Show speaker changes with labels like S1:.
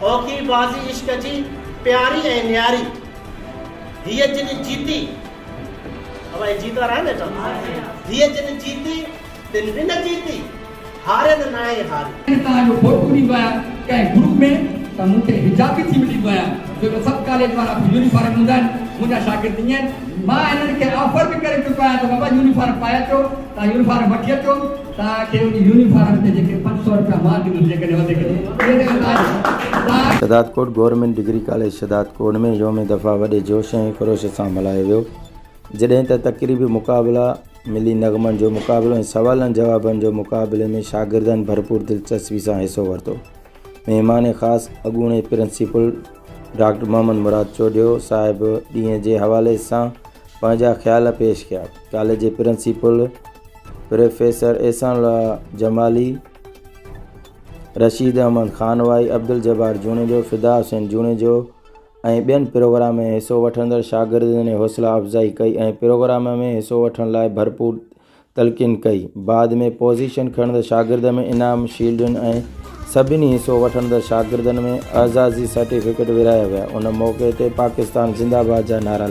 S1: اوکي بازي عشق جي پياري ۽ نياري، هيء جن جيتي، ابا هي جيت وارا آهن ويٺا، هيء جن جيتي تن به نه جيتي، هارين ناهي هاري.
S2: توهان جو فوٽو ڏيندو آهيان ڪنهن گروپ ۾ ته مون کي حجابي ٿي ملندو آهيان ڇو جو سڀ ڪاليج وارا يونيفارم هوندا آهن منهنجا شاگرد ائين آهن مان هنن کي آفر به ڪري چڪو آهيان ته بابا يونيفارم پائي اچو توهان يونيفارم وٺي اچو توهان کي ان يونيفارم تي جيڪي 500 رپيا مان ڏيندس جيڪڏهن وڌيڪ توهان
S3: Shahdadkot, government degree college Shahdadkot ۾ يوم دفاع وڏي جوش ۽ خروش سان ملهايو ويو، جڏهن ته تقريبي مقابلا، ملي نغمن جو مقابلو ۽ سوالن جوابن جو مقابلي ۾ شاگردن ڀرپور دلچسپي سان حصو ورتو. مهمان خاص اڳوڻي پرنسپل ڊاڪٽر محمد مراد چوڍيو صاحب ڏينهن جي حوالي سان پنهنجا خيال پيش ڪيا. ڪاليج جي پرنسپل پروفيسر احسان الله جمالي، رشيد احمد خانوائي، عبدالجبار جوڻيجو، فدا حسين جوڻيجو ۽ ٻين پروگرام ۾ حصو وٺندڙ شاگردن جي حوصلا افزائي ڪئي ۽ پروگرام ۾ حصو وٺڻ لاء ڀرپور تلقين ڪئي. بعد ۾ پوزيشن کڻندڙ شاگردن ۾ انعام، شيلڊون ۽ سڀني حصو وٺندڙ شاگردن ۾ اعزازي سرٽيفڪيٽ ورهايا ويا. ان موقعي تي پاڪستان زنده باد جا نعرا.